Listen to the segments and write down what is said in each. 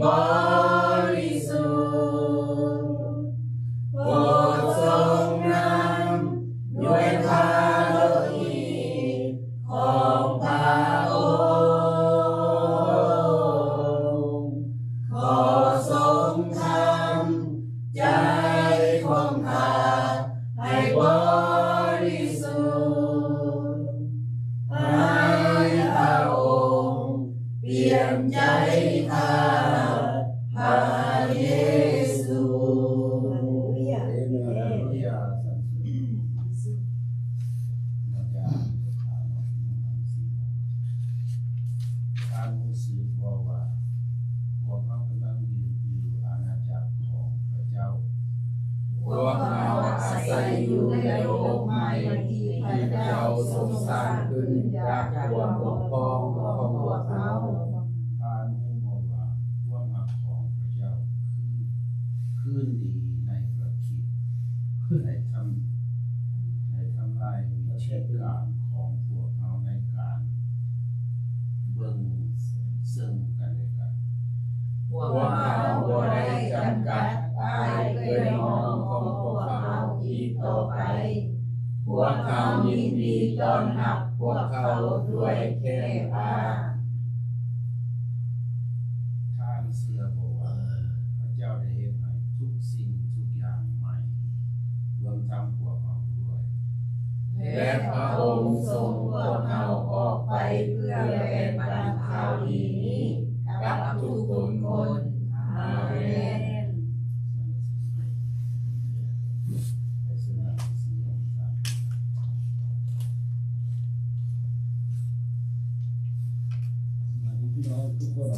ບໍລິສຸດ ໂປດຊົງນຳດ້ວຍພະໂລຫິດຂອງພະອົງ, ຂໍຊົງທຳໃຈຂອງຂ້າໃຫ້ບໍລິສຸດ, ໃຫ້ພະອົງປ່ຽນໃຈຂ້າ, ພະເຢຊູ. ເອເມນ. ທ່ານຮູ້ສຶກບໍ່ວ່າ ພວກເຮົາກຳລັງຢືນຢູ່ອານາຈັກຂອງພະເຈົ້າ? ພວກເຮົາອາໄສຢູ່ໃນໂລກໃໝ່ທີ່ພະເຈົ້າຊົງສ້າງຂຶ້ນຈາກຄວາມປົກຄອງຂອງພວກເຮົາ. ທ່ານຮູ້ບໍ່ວ່າ ຄວາມຮັກຂອງພະເຈົ້າຄື ຄືນດີໃນພະຄຣິດ ໄດ້ທຳ ໄດ້ທຳລາຍວິທີການຂອງພວກເຮົາໃນການເບິ່ງເຊິ່ງກັນແລະກັນ. ພວກເຮົາບໍ່ໄດ້ຈຳກັດອ້າຍເອື້ອຍນ້ອງຂອງພວກເຮົາອີກຕໍ່ໄປ. ພວກເຮົາຍິນດີຕ້ອນຮັບພວກເຂົາດ້ວຍແຂ້ຜ້າ. ທ່ານເຊື່ອບໍ່ວ່າ ພະເຈົ້າໄດ້ເຮັດໃຫ້ທຸກສິ່ງທຸກຢ່າງໃໝ່, ລວມທັງພວກເຮົາດ້ວຍ? ແລະ ພະອົງສົ່ງພວກເຮົາອອກໄປເພື່ອແບ່ງປັນຂ່າວດີນີ້ກັບທຸກໆຄົນ. ອາເມນ. ສະບາຍດີພີ່ນ້ອງທຸກຄົນ.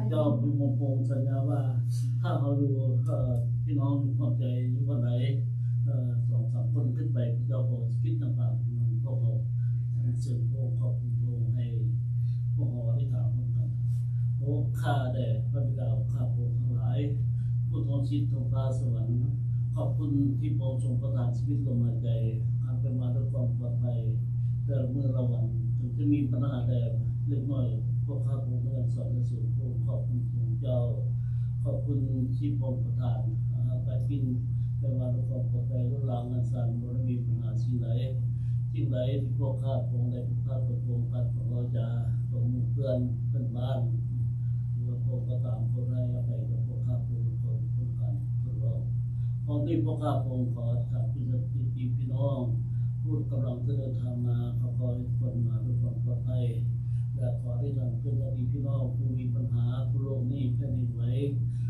ເຈົ້າມີມົງຄົງສັນຍາວ່າ ຖ້າເຮົາຢູ່ ເອີ ພີ່ນ້ອງມີຄວາມໃຈຢູ່ບ່ອນໃດ ເອີ ສອງສາມຄົນຂຶ້ນໄປ ພະເຈົ້າກໍຊິປິດນ້ຳຕາຂອງພວກເຮົາ. ເຊີນພະອົງຂອບຄຸນພະອົງໃຫ້ພວກເຮົາອະທິຖານຮ່ວມກັນ. ໂອ້ ຂ້າແດ່ພະບິດາ ຂ້າພະອົງທັງຫຼາຍ ຜູ້ຊົງສິດທົ່ງຟ້າສະຫວັນ, ຂອບຄຸນທີ່ພະອົງຊົງປະທານຊີວິດລົມຫາຍໃຈ ໃຫ້ເປັນມາດ້ວຍຄວາມປອດໄພແຕ່ລະມື້ລະວັນ. ເຖິງຈະມີບັນຫາແດ່ເລັກນ້ອຍ ພວກຂ້າພະອົງກໍຍັງສັນລະເສີນພະອົງ, ຂອບຄຸນພະອົງເຈົ້າ, ຂອບຄຸນທີ່ພະອົງປະທານອາຫານການກິນ ແຕ່ວ່າດ້ວຍຄວາມປອດໄພ ລຸນລາງງານສັນ ບໍ່ໄດ້ມີບັນຫາສິ່ງໃດ. ສິ່ງໃດທີ່ພວກຂ້າພະອົງໄດ້ຜິດພາດ ຂອໂທດ ການຂໍເວົ້າຈາຂອງໝູ່ເພື່ອນ ເພື່ອນບ້ານ ຫຼືວ່າພະອົງກໍຕາມ ໂປດໃຫ້ອະໄພກັບພວກຂ້າພະອົງ ຂໍທຸກການທົດລອງ. ພ້ອມນີ້ພວກຂ້າພະອົງຂໍອະທິຖານເພື່ອຍາດຕິພີ່ນ້ອງ ຜູ້ກຳລັງຈະເດີນທາງມາ, ຂໍໃຫ້ທຸກຄົນມາດ້ວຍຄວາມປອດໄພ ແລະ ຂໍອະທິຖານເພື່ອຍາດຕິພີ່ນ້ອງຜູ້ມີບັນຫາ ຜູ້ໂລກນີ້ແຜ່ນດິນໄຫວ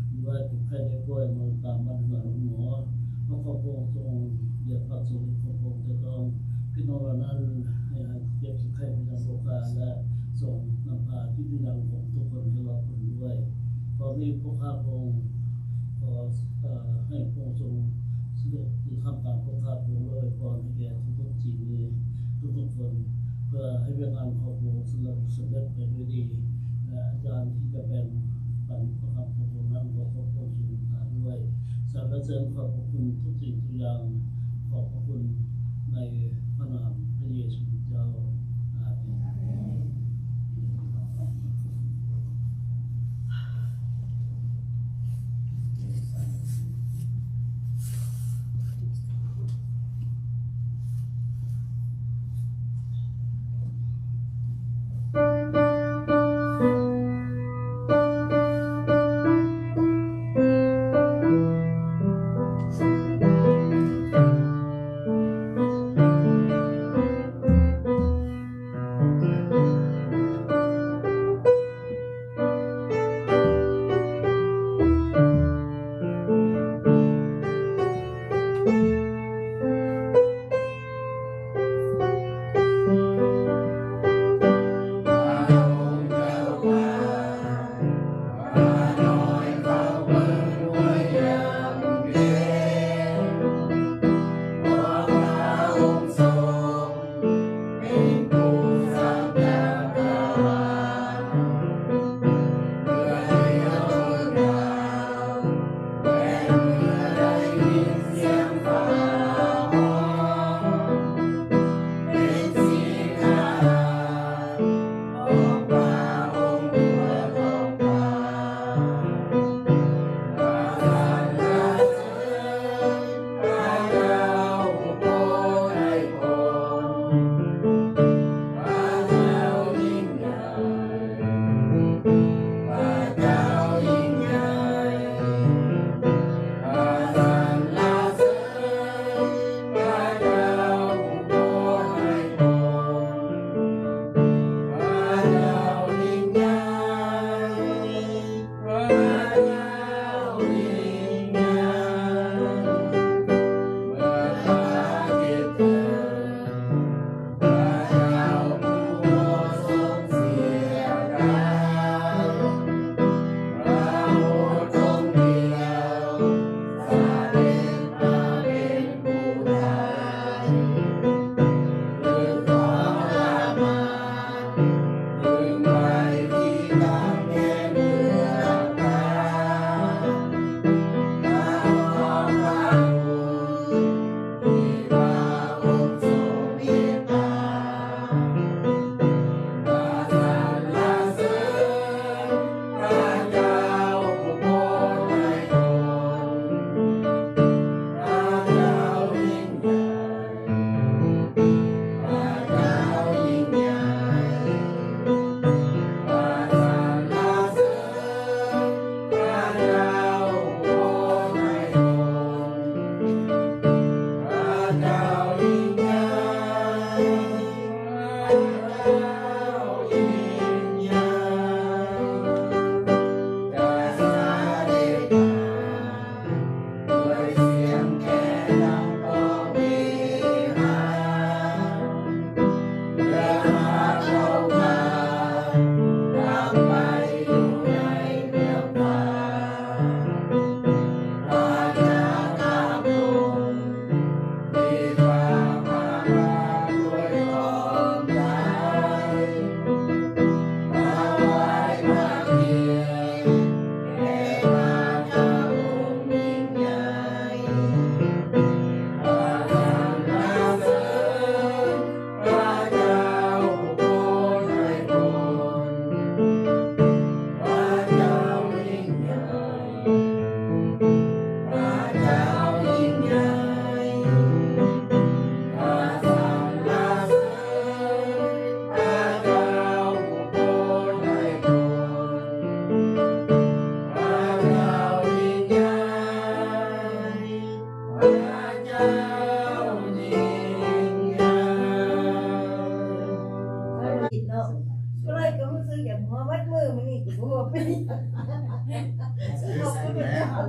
ຫຼືວ່າເຈັບໄຂ້ໄດ້ປ່ວຍ ນອນຕາມບ້ານເຮືອນໂຮງໝໍ, ຂໍພະອົງຊົງຢຽບພະຊົງລິດຂອງພະອົງແຕ່ຕ້ອງພີ່ນ້ອງເຫຼົ່ານັ້ນ ໃຫ້ຫາຍເຈັບໄຂ້ໄດ້ປ່ວຍ ແລະ ຊົງນຳພາຈິດວິນຍານຂອງທຸກຄົນໃຫ້ລອດພົ້ນດ້ວຍ. ຂໍມີພວກຂ້າພະອົງ ຂໍ ເອີ ໃຫ້ພະອົງຊົງສະເດັດຢູ່ທ່າມກາງພວກຂ້າພະອົງ ແລະ ອວຍພອນໃຫ້ແກ່ທຸກໆທີ່ນີ້ ທຸກໆຄົນ ເພື່ອໃຫ້ວຽກງານຂອງພະອົງສຳເລັດ ສຳເລັດໄປດ້ວຍດີ ແລະ ອາຈານທີ່ຈະແບ່ງປັນພະຄຳຂອງພະອົງນັ້ນ ກໍຂໍພະອົງຊົງນຳພາດ້ວຍ. ສັນລະເສີນຂອບພະຄຸນທຸກສິ່ງທຸກຢ່າງ. ຂອບພະຄຸນໃນພະນາມພະເຢຊູເຈົ້າ. ອາເມນ.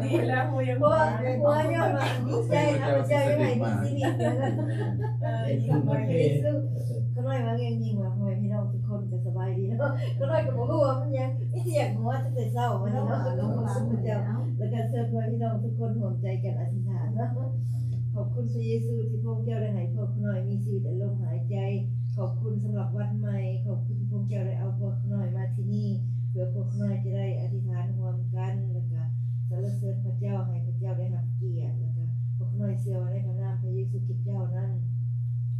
ນີ້ແລ້ວ ຮູ້ຍັງ ເພາະວ່າ ເພາະວ່າຍ້ອນວ່າດີໃຈນະ ພະເຈົ້າຍັງໃຫ້ມີຊີວິດນະ ເອີ ຂອບຄຸນພະເຢຊູ. ຂ້ານ້ອຍວ່າຢ່າງຍິ່ງວ່າ ພໍ່ແມ່ພີ່ນ້ອງທຸກຄົນກໍສະບາຍດີເນາະ. ຂ້ານ້ອຍກໍບໍ່ຮູ້ວ່າມັນຫຍັງ ມີແຕ່ຢາກຫົວຕັ້ງແຕ່ເຊົ້າມານີ້ເນາະ. ກໍຂອບຄຸນພະເຈົ້າ ແລ້ວກໍເຊີນພໍ່ແມ່ພີ່ນ້ອງທຸກຄົນຮ່ວມໃຈກັນອະທິຖານເນາະ. ຂອບຄຸນພະເຢຊູທີ່ພະອົງເຈົ້າໄດ້ໃຫ້ພວກຂ້ານ້ອຍມີຊີວິດ ແລະ ລົມຫາຍໃຈ. ຂອບຄຸນສຳລັບວັນໃໝ່. ຂອບຄຸນທີ່ພະອົງເຈົ້າໄດ້ເອົາພວກຂ້ານ້ອຍມາທີ່ນີ້ ເພື່ອພວກຂ້ານ້ອຍຈະໄດ້ອະທິຖານຮ່ວມກັນ ແລ້ວກະສັນລະເສີນພະເຈົ້າ ໃຫ້ພະເຈົ້າໄດ້ຮັບກຽດ. ແລ້ວກະພວກຂ້ານ້ອຍເຊື່ອວ່າໃນພະນາມພະເຢຊູຄຣິດເຈົ້ານັ້ນ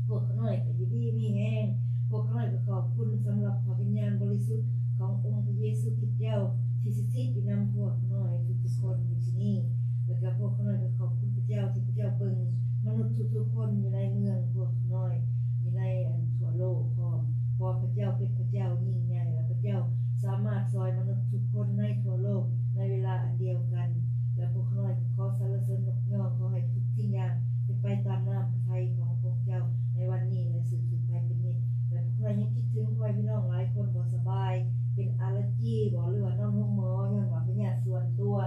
ພວກຂ້ານ້ອຍກະຢູ່ດີມີແຮງ. ພວກຂ້ານ້ອຍກະຂອບຄຸນສຳລັບພະວິນຍານບໍລິສຸດຂອງອົງພະເຢຊູຄຣິດເຈົ້າ ທີ່ສະຖິດຢູ່ນຳພວກຂ້ານ້ອຍທຸກໆຄົນຢູ່ທີ່ນີ້. ແລ້ວກະພວກຂ້ານ້ອຍກະຂອບຄຸນພະເຈົ້າທີ່ພະເຈົ້າເບິ່ງມະນຸດທຸກໆຄົນຢູ່ໃນເມືອງພວກຂ້ານ້ອຍ ຢູ່ໃນ ອັນ ທົ່ວໂລກພ້ອມ ເພາະວ່າພະເຈົ້າເປັນພະເຈົ້າຍິ່ງໃຫຍ່ ແລະ ພະເຈົ້າສາມາດຊ່ອຍມະນຸດທຸກຄົນໃນທົ່ວໂລກໃນເວລາອັນດຽວກັນ. ແລະ ພວກຂ້ານ້ອຍກໍຂໍສັນລະເສີນຍົກຍ້ອງ ຂໍໃຫ້ທຸກສິ່ງຢ່າງເປັນໄປຕາມນ້ຳພະໄທຂອງພະອົງເຈົ້າໃນວັນນີ້ ແລະ ສືບໆໄປເປັນນິດ. ແລະ ພວກຂ້ານ້ອຍຍັງຄິດເຖິງພໍ່ແມ່ພີ່ນ້ອງຫຼາຍຄົນບໍ່ສະບາຍ ເປັນອາເລຈີບໍ ຫຼືວ່ານອນໂຮງໝໍຍ້ອນວ່າພະຍາດສ່ວນຕົວ.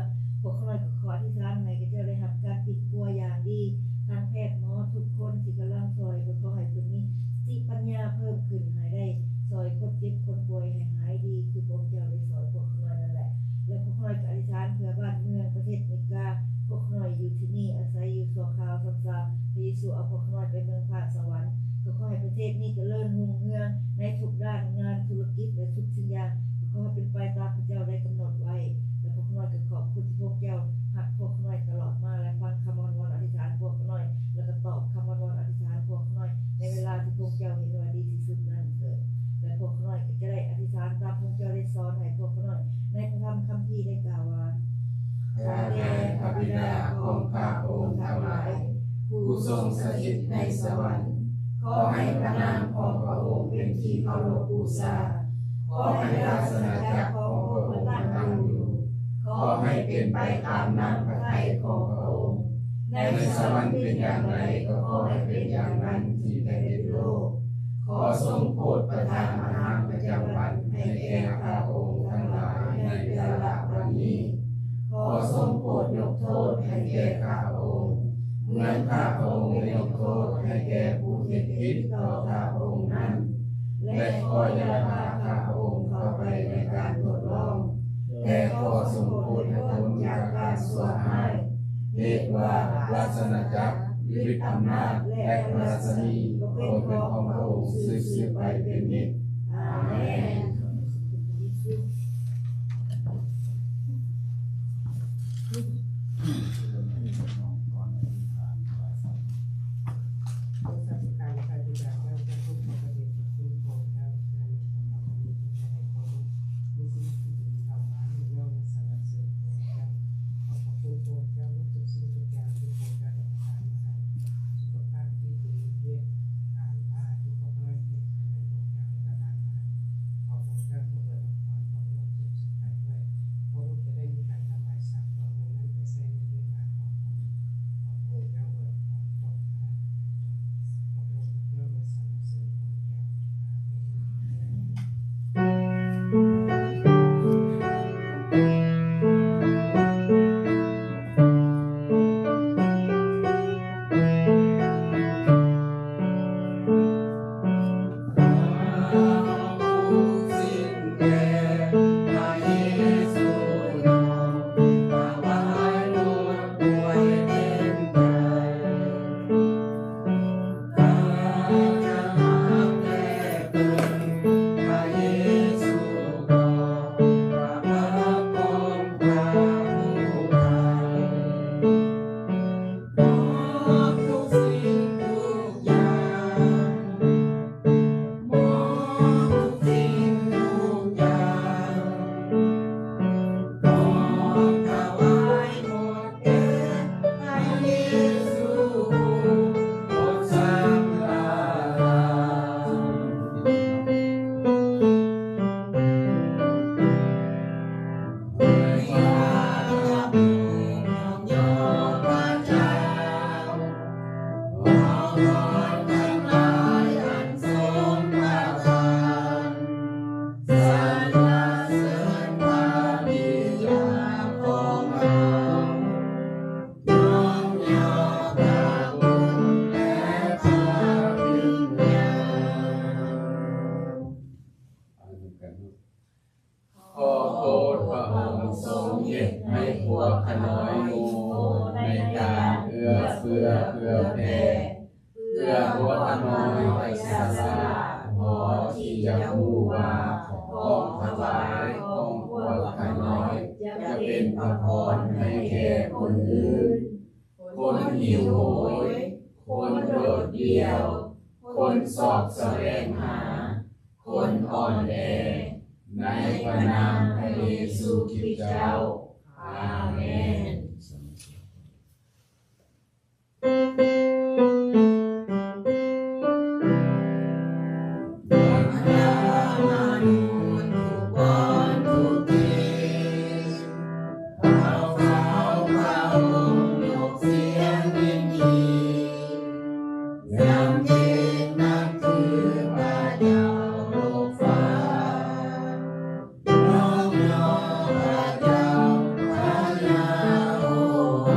ພວກຂ້ານ້ອຍກໍຂໍອະທິຖານໃຫ້ເຂົາເຈົ້າໄດ້ຮັບການປິ່ນປົວຢ່າງດີ ທາງແພດໝໍທຸກຄົນທີ່ກຳລັງຊ່ອຍ ກໍຂໍໃຫ້ເພິ່ນມີສະຕິປັນຍາເພີ່ມຂຶ້ນ ໃຫ້ໄດ້ຊ່ອຍຄົນເຈັບຄົນປ່ວຍໃຫ້ຫາຍດີ ຄືພະອົງເຈົ້າໄດ້ຊ່ອຍພວກຂ້ານ້ອຍນັ້ນແຫຼະ. ແລະ ພວກຂ້ານ້ອຍກໍອະທິຖານເພື່ອບ້ານເມືອງປະເທດອາເມລິກາ. ພວກຂ້ານ້ອຍຢູ່ທີ່ນີ້ ອາໄສຢູ່ຊົ່ວຄາວຊຳຊາ ພະເຢຊູເອົາພວກຂ້ານ້ອຍໄປເມືອງຟ້າສະຫວັນ ກໍຂໍໃຫ້ປະເທດນີ້ຈະເລີນຮຸ່ງເຮືອງໃນທຸກດ້ານງານທຸລະກິດ ແລະ ທຸກສິ່ງຢ່າງ ກໍຂໍໃຫ້ເປັນໄປຕາມພະເຈົ້າໄດ້ກຳນົດໄວ້. ແລະ ພວກຂ້ານ້ອຍກໍຂອບຄຸນທີ່ພະອົງເຈົ້າຮັກພວກຂ້ານ້ອຍຕະຫຼອດມາ ແລະ ຟັງຄຳອ້ອນວອນອະທິຖານພວກຂ້ານ້ອຍ ແລະ ກໍຕອບຄຳອ້ອນວອນອະທິຖານພວກຂ້ານ້ອຍ ໃນເວລາທີ່ພະອົງເຈົ້າເຫັນວ່າດີທີ່ສຸດນັ້ນເທີ້ນ. ແລະ ພວກຂ້ານ້ອຍກໍຈະໄດ້ອະທິຖານຕາມພະອົງເຈົ້າໄດ້ສອນໃຫ້ພວກຂ້ານ້ອຍໃນພະທຳຄຳພີໄດ້ກ່າວວ່າ ຂ້າແດ່ພະບິດາຂອງຂ້າພະອົງທັງຫຼາຍ ຜູ້ຊົງສະຖິດໃນສະຫວັນ, ຂໍໃຫ້ພະນາມຂອງພະອົງເປັນທີ່ເຄົາລົບບູຊາ, ຂໍໃຫ້ລາຊະອານາຈັກຂອງພະອົງມາຕັ້ງຢູ່, ຂໍໃຫ້ເປັນໄປຕາມນ້ຳພະໄທຂອງພະອົງ, ໃນສະຫວັນເປັນຢ່າງໃດ ກໍຂໍໃຫ້ເປັນຢ່າງນັ້ນທີ່ແຜ່ນດິນໂລກ. ຂໍຊົງໂປດປະທານອາຫານປະຈຳວັນໃຫ້ແກ່ຂ້າພະອົງທັງຫຼາຍໃນແຕ່ລະວັນນີ້. ຂໍຊົງໂປດຍົກໂທດໃຫ້ແກ່ຂ້າພະອົງ ເໝືອນຂ້າພະອົງໄດ້ຍົກໂທດໃຫ້ແກ່ຜູ້ເຮັດຜິດຕໍ່ຂ້າພະອົງນັ້ນ ແລະ ຂໍຢ່າພາຂ້າພະອົງເຂົ້າໄປໃນການທົດລອງ, ແຕ່ຂໍຊົງໂປດໃຫ້ພົ້ນຈາກການຊົ່ວຮ້າຍ. ເຫດວ່າລາຊະອານາຈັກ, ລິດອຳນາດ ແລະ ພະລາຊະນີ ກໍເປັນຂອງພະອົງສືບໆໄປເປັນນິດ. ອາເມນ. ພວກຂ້ານ້ອຍຮູ້ໃນການເອື້ອເຟື້ອເຜື່ອແຜ່ ເພື່ອພວກຂ້ານ້ອຍຈະສະຫຼາດພໍທີ່ຈະຮູ້ວ່າຂອງຖວາຍຂອງພວກຂ້ານ້ອຍຈະເປັນພະພອນໃຫ້ແກ່ຄົນອື່ນ. ຄົນຫິວໂຫຍ, ຄົນໂດດດ່ຽວ, ຄົນຊອກສະແຫວງຫາ, ຄົນອ່ອນແອ, ໃນພະນາມພະເຢຊູຄຣິດເຈົ້າ. ອາເມນ. ບັນດາມະນຸດທຸກບ່ອນທຸກທີ່ ເຮົາເຝົ້າພະອົງຍົກສຽງຍິນດີ ຍຳເກງນັບຖືພະເຈົ້າໂລກຟ້າ ຍ້ອງຍໍພະເຈົ້າພະຍາໂຮວ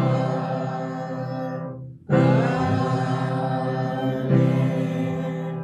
າ. ອາເມນ.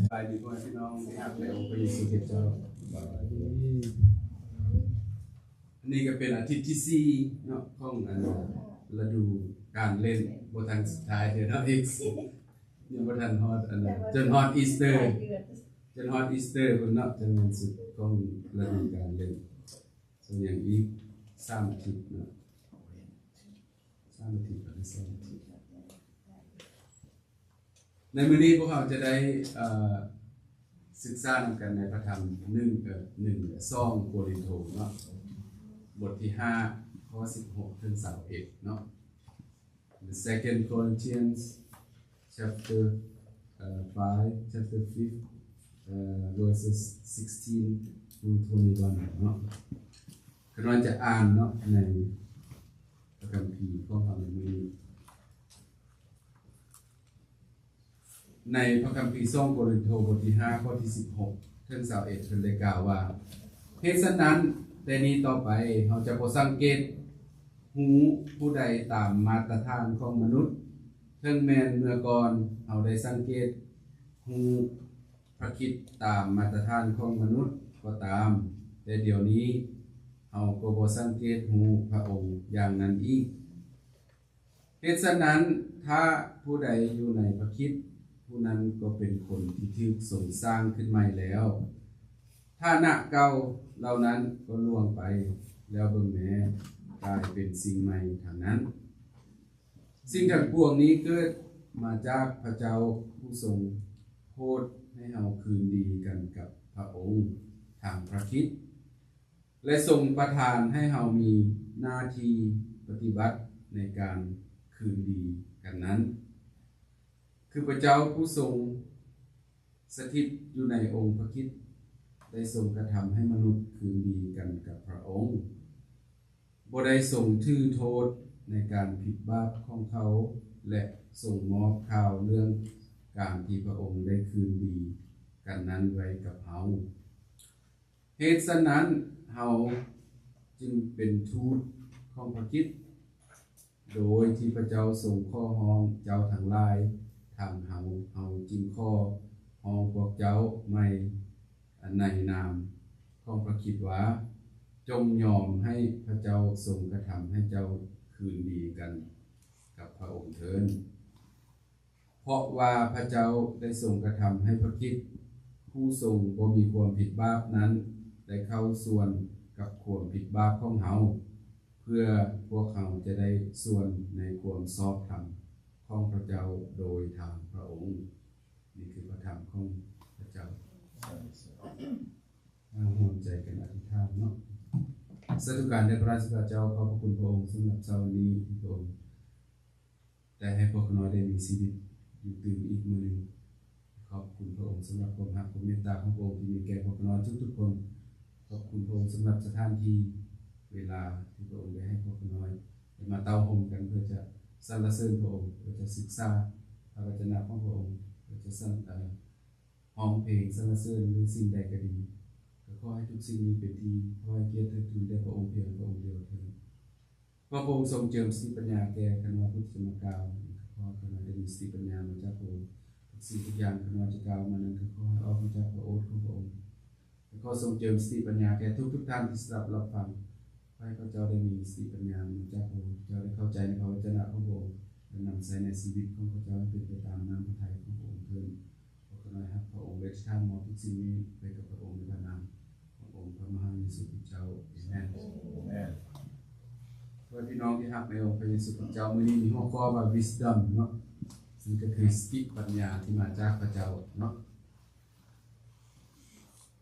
ສະບາຍດີພໍ່ແມ່ພີ່ນ້ອງທີ່ຮັກໃນອົງພະເຢຊູຄຣິດເຈົ້າ. ອັນນີ້ກໍເປັນອາທິດທີສີ່ເນາະ ຂອງອັນລະດູການເຫຼັ້ນ ບໍ່ທັນສຸດທ້າຍເທື່ອເນາະ ອີກ ຍັງບໍ່ທັນຮອດອັນນັ້ນ ຈົນຮອດອີສເຕີ ຈົນຮອດອີສເຕີພຸ້ນເນາະ ຈະແມ່ນສຸດຂອງລະດູການເຫຼັ້ນ. ສ່ວນຫຍັງອີກ ສາມອາທິດເນາະ ສາມອາທິດ ຫຼື ສອງອາທິດ. ໃນມື້ນີ້ພວກເຮົາຈະໄດ້ ເອີ ສຶກສານຳກັນໃນພະທຳ ໜຶ່ງ ເອີ ໜຶ່ງ ສອງໂກລິນໂທເນາະ ບົດທີຫ້າ ຂໍ້ສິບຫົກເຖິງຊາວເອັດເນາະ. Second Corinthians chapter uh, five, chapter five, uh, verses sixteen to twenty-one ເນາະ. ຂ້ານ້ອຍຈະອ່ານເນາະ ໃນພະຄຳພີຂອງເຮົາໃນມື້ນີ້. ໃນພະຄຳພີສອງໂກລິນໂທ ບົດທີຫ້າ ຂໍ້ທີສິບຫົກເຖິງຊາວເອັດ ເພິ່ນໄດ້ກ່າວວ່າ, ເຫດສະນັ້ນ, ແຕ່ນີ້ຕໍ່ໄປເຮົາຈະບໍ່ສັງເກດຮູ້ຜູ້ໃດຕາມມາດຕະຖານຂອງມະນຸດ, ເຖິງແມ່ນເມື່ອກ່ອນເຮົາໄດ້ສັງເກດຮູ້ພະຄຣິດຕາມມາດຕະຖານຂອງມະນຸດກໍຕາມ, ແຕ່ດຽວນີ້ເຮົາກໍບໍ່ສັງເກດຮູ້ພະອົງຢ່າງນັ້ນອີກ. ເຫດສະນັ້ນ, ຖ້າຜູ້ໃດຢູ່ໃນພະຄຣິດ, ຜູ້ນັ້ນກໍເປັນຄົນທີ່ຖືກຊົງສ້າງຂຶ້ນໃໝ່ແລ້ວ. ຖານະເກົ່າເຫຼົ່ານັ້ນກໍລ່ວງໄປ, ແລ້ວເບິ່ງແມ້, ກາຍເປັນສິ່ງໃໝ່ທັງນັ້ນ. ສິ່ງທັງປວງນີ້ເກີດມາຈາກພະເຈົ້າຜູ້ຊົງໂຜດໃຫ້ເຮົາຄືນດີກັນກັບພະອົງທາງພະຄຣິດ. ແລະ ຊົງປະທານໃຫ້ເຮົາມີໜ້າທີ່ປະຕິບັດໃນການຄືນດີກັນນັ້ນ, ຄືພະເຈົ້າຜູ້ຊົງສະຖິດຢູ່ໃນອົງພະຄຣິດ ໄດ້ຊົງກະທຳໃຫ້ມະນຸດຄືນດີກັນກັບພະອົງ, ບໍ່ໄດ້ຊົງຖືໂທດໃນການຜິດບາບຂອງເຂົາ ແລະ ຊົງມອບຂ່າວເລື່ອງການທີ່ພະອົງໄດ້ຄືນດີກັນນັ້ນໄວ້ກັບເຮົາ. ເຫດສະນັ້ນ, ເຮົາຈຶ່ງເປັນທູດຂອງພະຄຣິດ, ໂດຍທີ່ພະເຈົ້າຊົງຂໍຮ້ອງເຈົ້າທັງຫຼາຍທາງເຮົາ, ເຮົາຈຶ່ງຂໍຮ້ອງພວກເຈົ້າໃໝ່ໃນນາມຂອງພະຄຣິດວ່າ, ຈົ່ງຍອມໃຫ້ພະເຈົ້າຊົງກະທຳໃຫ້ເຈົ້າຄືນດີກັນກັບພະອົງເທີ້ນ. ເພາະວ່າພະເຈົ້າໄດ້ຊົງກະທຳໃຫ້ພະຄຣິດຜູ້ຊົງບໍ່ມີຄວາມຜິດບາບນັ້ນໄດ້ເຂົ້າສ່ວນກັບຄວາມຜິດບາບຂອງເຮົາ, ເພື່ອພວກເຮົາຈະໄດ້ສ່ວນໃນຄວາມຊອບທຳຂອງພະເຈົ້າໂດຍທາງພະອົງ. ນີ້ຄືພະທຳຂອງພະເຈົ້າ. ເຮົາຮ່ວມໃຈກັນອະທິຖານເນາະ. ສາທຸການແດ່ພະລາຊະບິດາເຈົ້າ, ຂອບພະຄຸນພະອົງສຳລັບເຊົ້າວັນນີ້ທີ່ພະອົງ ແຕ່ໃຫ້ພວກຂ້ານ້ອຍໄດ້ມີຊີວິດຢູ່ຕື່ມອີກມື້ໜຶ່ງ. ຂອບຄຸນພະອົງສຳລັບຄວາມຮັກຄວາມເມດຕາຂອງພະອົງທີ່ມີແກ່ພວກຂ້ານ້ອຍທຸກໆຄົນ. ຂອບຄຸນພະອົງສຳລັບສະຖານທີ່ເວລາທີ່ພະອົງໄດ້ໃຫ້ພວກຂ້ານ້ອຍໄດ້ມາເຕົ້າໂຮມກັນ ເພື່ອຈະສັນລະເສີນພະອົງ, ເພື່ອຈະສຶກສາພະວະຈະນະຂອງພະອົງ, ເພື່ອຈະສັນ ເອີ ຮ້ອງເພງສັນລະເສີນ ຫຼື ສິ່ງໃດກໍດີ, ກໍຂໍໃຫ້ທຸກສິ່ງນີ້ເປັນທີ່ຖວາຍກຽດເທີດທູນແດ່ພະອົງພຽງພະອົງດຽວເທີ້ນ. ຂໍພະອົງຊົງເຈີມສະຕິປັນຍາແກ່ຂ້ານ້ອຍຜູ້ທີ່ຈະມາກ່າວ, ຂໍໃຫ້ຂ້ານ້ອຍໄດ້ມີສະຕິປັນຍາມາຈາກພະອົງ. ທຸກສິ່ງທຸກຢ່າງຂ້ານ້ອຍຈະກ່າວມານັ້ນ ກໍຂໍໃຫ້ອອກມາຈາກພະໂອດຂອງພະອົງ. ແລະ ຂໍຊົງເຈີມສະຕິປັນຍາແກ່ທຸກໆທ່ານທີ່ສະດັບຮັບຟັງ. ຂໍໃຫ້ເຂົາເຈົ້າໄດ້ມີສະຕິປັນຍາມາຈາກພະອົງ, ເຈົ້າໄດ້ເຂົ້າໃຈໃນພະວະຈະນະຂອງພະອົງ ແລະ ນຳໃຊ້ໃນຊີວິດຂອງເຂົາເຈົ້າໃຫ້ເປັນໄປຕາມນ້ຳພະໄທຂອງພະອົງເທີ້ນ. ຂໍຂ້ານ້ອຍຮັບພະອົງ ແລະ ອະທິຖານມອບທຸກສິ່ງນີ້ໄປກັບພະອົງໃນພະນາມຂອງອົງພະມະຫາເຢຊູຄຣິດເຈົ້າ. ເອເມນ. ເອີ ພີ່ນ້ອງທີ່ຮັກໃນອົງພະເຢຊູຄຣິດເຈົ້າ, ມື້ນີ້ມີຫົວຂໍ້ວ່າ wisdom ເນາະ, ຊຶ່ງກໍຄືສະຕິປັນຍາທີ່ມາຈາກພະເຈົ້າເນາະ.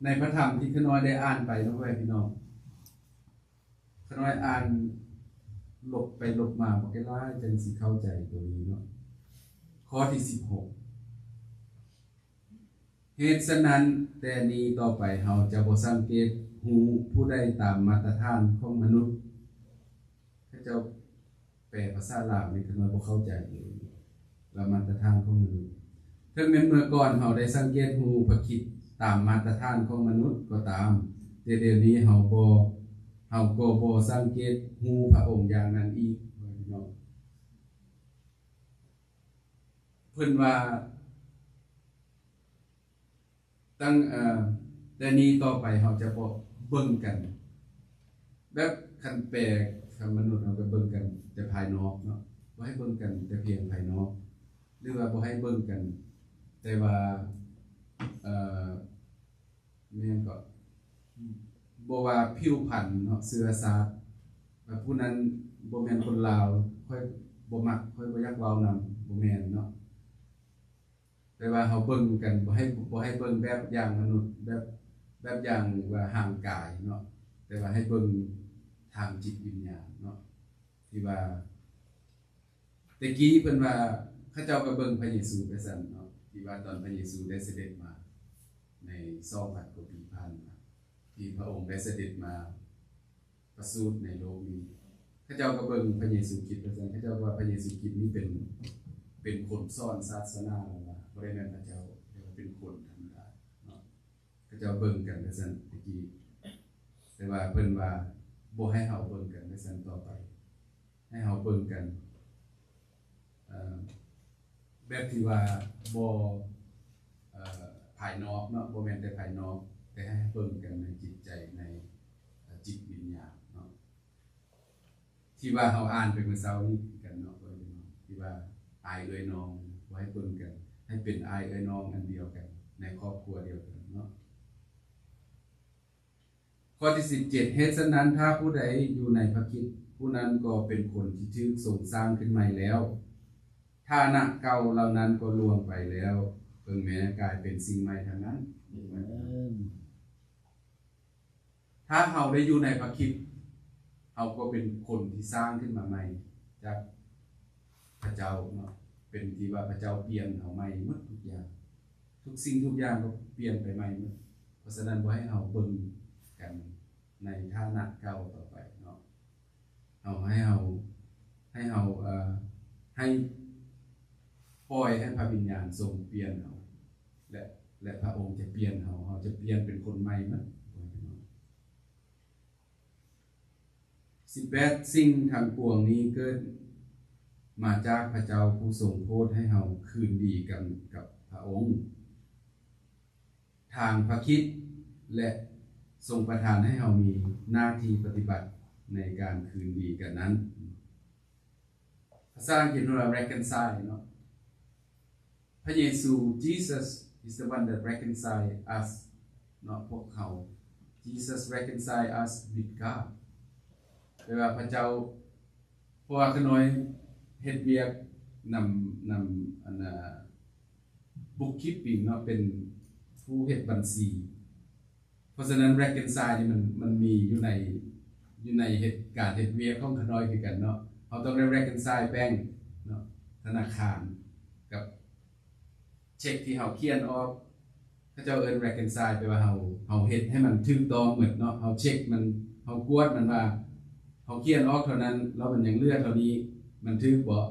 ໃນພະທຳທີ່ຂ້ານ້ອຍໄດ້ອ່ານໄປເນາະ ພໍ່ແມ່ພີ່ນ້ອງ, ຂ້ານ້ອຍອ່ານລົບໄປລົບມາບໍ່ໄດ້ຫຼາຍ ຈັ່ງຊິເຂົ້າໃຈຕົວນີ້ເນາະ. ຂໍ້ທີສິບຫົກ ເຫດສະນັ້ນ, ແຕ່ນີ້ຕໍ່ໄປເຮົາຈະບໍ່ສັງເກດຮູ້ຜູ້ໃດຕາມມາດຕະຖານຂອງມະນຸດ. ເຂົາເຈົ້າແປພາສາລາວນີ້ ຂ້ານ້ອຍບໍ່ເຂົ້າໃຈເລີຍ ວ່າມາດຕະຖານຂອງມະນຸດ. ເຖິງແມ່ນເມື່ອກ່ອນເຮົາໄດ້ສັງເກດຮູ້ພະຄຣິດຕາມມາດຕະຖານຂອງມະນຸດກໍຕາມ, ແຕ່ດຽວນີ້ເຮົາບໍ່, ເຮົາກໍບໍ່ສັງເກດຮູ້ພະອົງຢ່າງນັ້ນອີກ. ເພິ່ນວ່າ ຕັ້ງ, ເອີ, ແຕ່ນີ້ຕໍ່ໄປເຮົາຈະບໍ່ເບິ່ງກັນ ແບບຄັນແປຄຳມະນຸດເຮົາກໍເບິ່ງກັນແຕ່ພາຍນອກເນາະ, ບໍ່ໃຫ້ເບິ່ງກັນແຕ່ພຽງພາຍນອກ ຫຼືວ່າບໍ່ໃຫ້ເບິ່ງກັນແຕ່ວ່າ, ເອີ, ແມ່ນກໍ ບໍ່ວ່າຜິວພັນເນາະ, ເຊື້ອຊາດ, ວ່າຜູ້ນັ້ນບໍ່ແມ່ນຄົນລາວ, ຂ້ອຍບໍ່ມັກ, ຂ້ອຍບໍ່ຢາກເວົ້ານຳ, ບໍ່ແມ່ນເນາະ. ແຕ່ວ່າເຮົາເບິ່ງກັນ ບໍ່ໃຫ້, ບໍ່ໃຫ້ເບິ່ງແບບຢ່າງມະນຸດ, ແບບ, ແບບຢ່າງວ່າຮ່າງກາຍເນາະ, ແຕ່ວ່າໃຫ້ເບິ່ງທາງຈິດວິນຍານເນາະ, ທີ່ວ່າ ຕະກີ້ເພິ່ນວ່າ ເຂົາເຈົ້າກໍເບິ່ງພະເຢຊູໄປຊັ້ນເນາະ ທີ່ວ່າຕອນພະເຢຊູໄດ້ສະເດັດມາໃນສອງພັນກວ່າປີຜ່ານມາ ທີ່ພະອົງໄດ້ສະເດັດມາປະສູດໃນໂລກນີ້ ເຂົາເຈົ້າກໍເບິ່ງພະເຢຊູຄຣິດໄປຊັ້ນ ເຂົາເຈົ້າວ່າພະເຢຊູຄຣິດນີ້ເປັນ ເປັນຄົນສອນສາສະໜາ ແລ້ວວ່າບໍ່ໄດ້ແມ່ນພະເຈົ້າ ແຕ່ວ່າເປັນຄົນທຳມະດາເນາະ. ເຂົາເຈົ້າເບິ່ງກັນໄປຊັ້ນຕະກີ້ ແຕ່ວ່າເພິ່ນວ່າບໍ່ໃຫ້ເຮົາເບິ່ງກັນໄປຊັ້ນຕໍ່ໄປ ໃຫ້ເຮົາເບິ່ງກັນ ເອີ ແບບທີ່ວ່າບໍ່ ເອີ ພາຍນອກເນາະ ບໍ່ແມ່ນແຕ່ພາຍນອກ ແຕ່ໃຫ້ເບິ່ງກັນໃນຈິດໃຈ ໃນ ເອີ ຈິດວິນຍານເນາະ ທີ່ວ່າເຮົາອ່ານໄປມື້ເຊົ້ານີ້ຄືກັນເນາະ ທີ່ວ່າອ້າຍເອື້ອຍນ້ອງ ບໍ່ໃຫ້ເບິ່ງກັນ ໃຫ້ເປັນອ້າຍເອື້ອຍນ້ອງອັນດຽວກັນ ໃນຄອບຄົວດຽວກັນເນາະ. ຂໍ້ທີສິບເຈັດ ເຫດສະນັ້ນ ຖ້າຜູ້ໃດຢູ່ໃນພະຄຣິດ ຜູ້ນັ້ນກໍເປັນຄົນທີ່ຖືກຊົງສ້າງຂຶ້ນໃໝ່ແລ້ວ ຖານະເກົ່າເຫຼົ່ານັ້ນກໍລ່ວງໄປແລ້ວ ເບິ່ງແມ້ ກາຍເປັນສິ່ງໃໝ່ທັງນັ້ນ. ອາເມນ. ຖ້າເຮົາໄດ້ຢູ່ໃນພະຄຣິດ ເຮົາກໍເປັນຄົນທີ່ສ້າງຂຶ້ນມາໃໝ່ຈາກພະເຈົ້າເນາະ ເປັນທີ່ວ່າພະເຈົ້າປ່ຽນເຮົາໃໝ່ໝົດທຸກຢ່າງ ທຸກສິ່ງທຸກຢ່າງກໍປ່ຽນໄປໃໝ່ໝົດ. ເພາະສະນັ້ນ ບໍ່ໃຫ້ເຮົາເບິ່ງກັນໃນຖານະເກົ່າຕໍ່ໄປເນາະ ເຮົາ ໃຫ້ເຮົາ ໃຫ້ເຮົາ ເອີ ໃຫ້ ປ່ອຍໃຫ້ພະວິນຍານຊົງປ່ຽນເຮົາ ແລະ ແລະ ພະອົງຈະປ່ຽນເຮົາ ເຮົາຈະປ່ຽນເປັນຄົນໃໝ່ໝົດ. ສິບແປດ ສິ່ງທັງປວງນີ້ເກີດມາຈາກພະເຈົ້າ ຜູ້ຊົງໂປດໃຫ້ເຮົາຄືນດີກັນກັບພະອົງທາງພະຄຣິດ ແລະ ຊົງປະທານໃຫ້ເຮົາມີໜ້າທີ່ປະຕິບັດໃນການຄືນດີກັນນັ້ນ. ພາສາອັງກິດເພິ່ນວ່າ reconcile ເນາະ ພະເຢຊູ Jesus is the one that reconcile us ເນາະ ພວກເຮົາ Jesus reconcile us with God ແປວ່າພະເຈົ້າ ເພາະວ່າຂະນ້ອຍເຮັດວຽກນຳ ນຳ ອັນນ່າ bookkeeping ເນາະ ເປັນຜູ້ເຮັດບັນຊີ ເພາະສະນັ້ນ reconcile ນີ້ມັນ ມັນມີຢູ່ໃນ ຢູ່ໃນເຮັດ ການເຮັດວຽກຂອງຂະນ້ອຍຄືກັນເນາະ ເຮົາຕ້ອງໄດ້ reconcile ແບງເນາະ ທະນາຄານ ກັບເຊັກທີ່ເຮົາຂຽນອອກ ເຂົາເຈົ້າເອີ້ນ reconcile ແປວ່າເຮົາ ເຮົາເຮັດໃຫ້ມັນຖືກຕ້ອງໝົດເນາະ ເຮົາເຊັກມັນ ເຮົາກວດມັນວ່າ ເຮົາຂຽນອອກເທົ່ານັ້ນ ແລ້ວມັນຍັງເຫຼືອເທົ່ານີ້ ມັນຖືກບໍ່?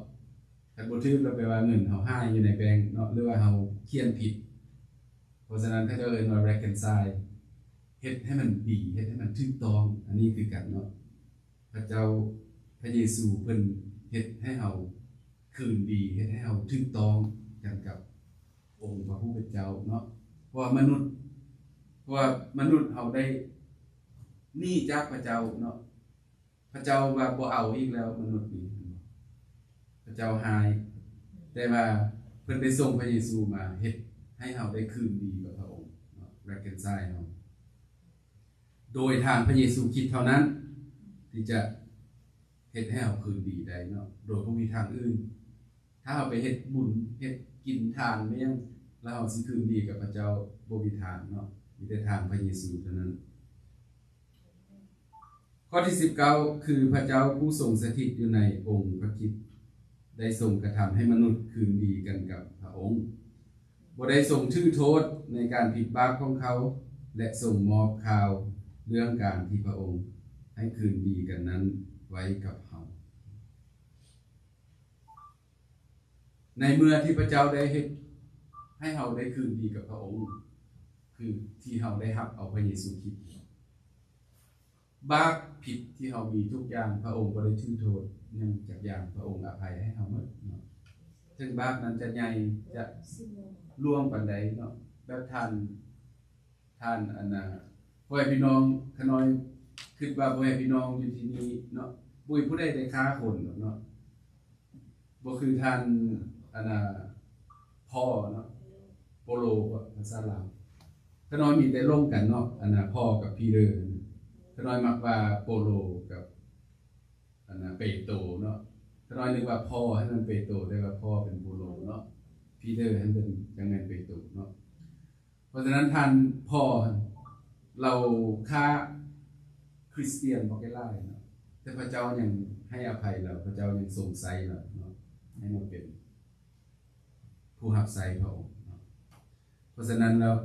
ຄັນບໍ່ຖືກ ແລ້ວແປວ່າເງິນເຮົາຫາຍຢູ່ໃນແບງເນາະ ຫຼືວ່າເຮົາຂຽນຜິດ. ເພາະສະນັ້ນ ເຂົາເຈົ້າເອີ້ນວ່າ reconcile ເຮັດໃຫ້ມັນດີ ເຮັດໃຫ້ມັນຖືກຕ້ອງ. ອັນນີ້ຄືກັນເນາະ ພະເຈົ້າ ພະເຢຊູເພິ່ນເຮັດໃຫ້ເຮົາຄືນດີ ເຮັດໃຫ້ເຮົາຖືກຕ້ອງກັນກັບອົງພະຜູ້ເປັນເຈົ້າເນາະ ເພາະວ່າມະນຸດ ເພາະວ່າມະນຸດເຮົາໄດ້ໜີຈາກພະເຈົ້າເນາະ ພະເຈົ້າວ່າບໍ່ເອົາອີກແລ້ວມະນຸດນີ້ ພະເຈົ້າຮ້າຍ ແຕ່ວ່າເພິ່ນໄດ້ສົ່ງພະເຢຊູມາເຮັດໃຫ້ເຮົາໄດ້ຄືນດີກັບພະອົງເນາະ reconcile ເຮົາ ໂດຍທາງພະເຢຊູຄຣິດເທົ່ານັ້ນ ທີ່ຈະເຮັດໃຫ້ເຮົາຄືນດີໄດ້ເນາະ ໂດຍບໍ່ມີທາງອື່ນ. ຖ້າເຮົາໄປເຮັດບຸນ ເຮັດກິນທານແມ່ນຫຍັງ ແລ້ວເຮົາຊິຄືນດີກັບພະເຈົ້າ ບໍ່ມີທາງເນາະ ມີແຕ່ທາງພະເຢຊູເທົ່ານັ້ນ. ຂໍ້ທີສິບເກົ້າ ຄືພະເຈົ້າຜູ້ຊົງສະຖິດຢູ່ໃນອົງພະຄຣິດ ໄດ້ຊົງກະທຳໃຫ້ມະນຸດຄືນດີກັນກັບພະອົງ, ບໍ່ໄດ້ຊົງຖືໂທດໃນການຜິດບາບຂອງເຂົາ ແລະ ຊົງມອບຂ່າວເລື່ອງການທີ່ພະອົງໃຫ້ຄືນດີກັນນັ້ນໄວ້ກັບເຮົາ. ໃນເມື່ອທີ່ພະເຈົ້າໄດ້ເຮັດໃຫ້ເຮົາໄດ້ຄືນດີກັບພະອົງ ຄືທີ່ເຮົາໄດ້ຮັບເອົາພະເຢຊູຄຣິດ, ບາບຜິດທີ່ເຮົາມີທຸກຢ່າງ ພະອົງບໍ່ໄດ້ຖືໂທດຫຍັງຈັກຢ່າງ, ພະອົງອະໄພໃຫ້ເຮົາໝົດເນາະ. ເຖິງບາບນັ້ນຈະໃຫຍ່ ຈະຫຼວງປານໃດເນາະ, ແບບທ່ານ ທ່ານ ອັນນ່າ ພໍ່ແມ່ພີ່ນ້ອງ ຂ້ານ້ອຍຄິດວ່າພໍ່ແມ່ພີ່ນ້ອງຢູ່ທີ່ນີ້ເນາະ ບໍ່ມີຜູ້ໃດໄດ້ຂ້າຄົນດອກເນາະ. ບໍ່ຄືທ່ານ ອັນນ່າ ພໍເນາະ ໂປໂລ ພາສາລາວ. ຂ້ານ້ອຍມີແຕ່ຫຼົງກັນເນາະ ອັນນ່າ ພໍກັບປີເຕີ. ຂ້ານ້ອຍມັກວ່າໂປໂລກັບ ອັນນ່າ ເປໂຕເນາະ. ຂ້ານ້ອຍນຶກວ່າພໍໃຫ້ມັນເປໂຕ ແຕ່ວ່າພໍເປັນໂປໂລເນາະ, ປີເຕີໃຫ້ມັນເປັນ ຈັ່ງແມ່ນເປໂຕເນາະ. ເພາະສະນັ້ນທ່ານພໍລາວຂ້າຄຣິສຕຽນບໍ່ແກ່ຫຼາຍເນາະ, ແຕ່ພະເຈົ້າຍັງໃຫ້ອະໄພລາວ, ພະເຈົ້າຍັງຊົງໃຊ້ລາວເນາະ. ໃຫ້ມາເປັນຜູ້ຮັບໃຊ້ພະອົງເນາະ. ເພາະສະນັ້ນແລ້ວ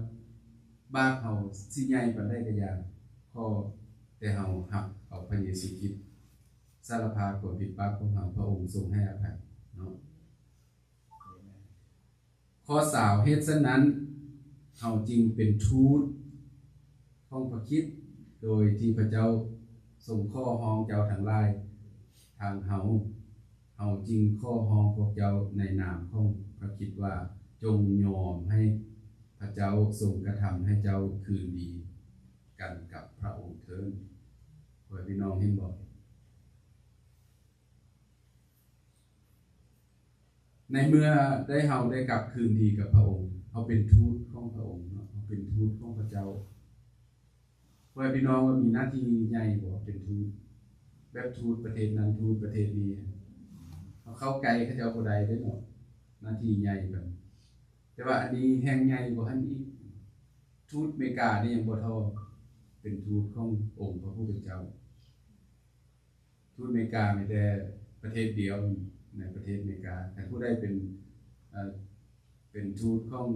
ບາບເຮົາຊິໃຫຍ່ປານໃດກໍຢ່າ ຂໍແຕ່ເຮົາຮັບເອົາພະເຢຊູຄຣິດ ສາລະພາບຄວາມຜິດບາບຂອງເຮົາ ພະອົງຊົງໃຫ້ອະໄພເນາະ. ຂໍ້ຊາວ ເຫດສະນັ້ນ ເຮົາຈຶ່ງເປັນທູດຂອງພະຄຣິດ ໂດຍທີ່ພະເຈົ້າຊົງຂໍຮ້ອງເຈົ້າທັງຫຼາຍທາງເຮົາ, ເຮົາຈຶ່ງຂໍຮ້ອງພວກເຈົ້າໃນນາມຂອງພະຄຣິດວ່າ ຈົ່ງຍອມໃຫ້ພະເຈົ້າຊົງກະທຳໃຫ້ເຈົ້າຄືນດີກັນກັບພະອົງເທີ້ນ. ພໍ່ແມ່ພີ່ນ້ອງເຫັນບໍ່? ໃນເມື່ອໄດ້ ເຮົາໄດ້ກັບຄືນດີກັບພະອົງ, ເຮົາເປັນທູດຂອງພະອົງເນາະ, ເຮົາເປັນທູດຂອງພະເຈົ້າ. ພໍ່ແມ່ພີ່ນ້ອງວ່າມີໜ້າທີ່ໃຫຍ່ບໍ່? ເປັນທູດ ແບບທູດປະເທດນັ້ນ ທູດປະເທດນີ້, ເຮົາເຂົ້າໃກ້ເຂົາເຈົ້າບໍ່ໄດ້ເດ້ເນາະ, ໜ້າທີ່ໃຫຍ່ປານ. ແຕ່ວ່າອັນນີ້ແຮ່ງໃຫຍ່ກວ່າຫັ້ນອີກ. ທູດເມການີ້ຍັງບໍ່ທໍ່ ເປັນທູດຂອງອົງພະຜູ້ເປັນເຈົ້າ. ທູດເມກາມີແຕ່ປະເທດດຽວໃນປະເທດເມກາ. ຄັນຜູ້ໃດເປັນ ເອີ ເປັນທູດຂອງ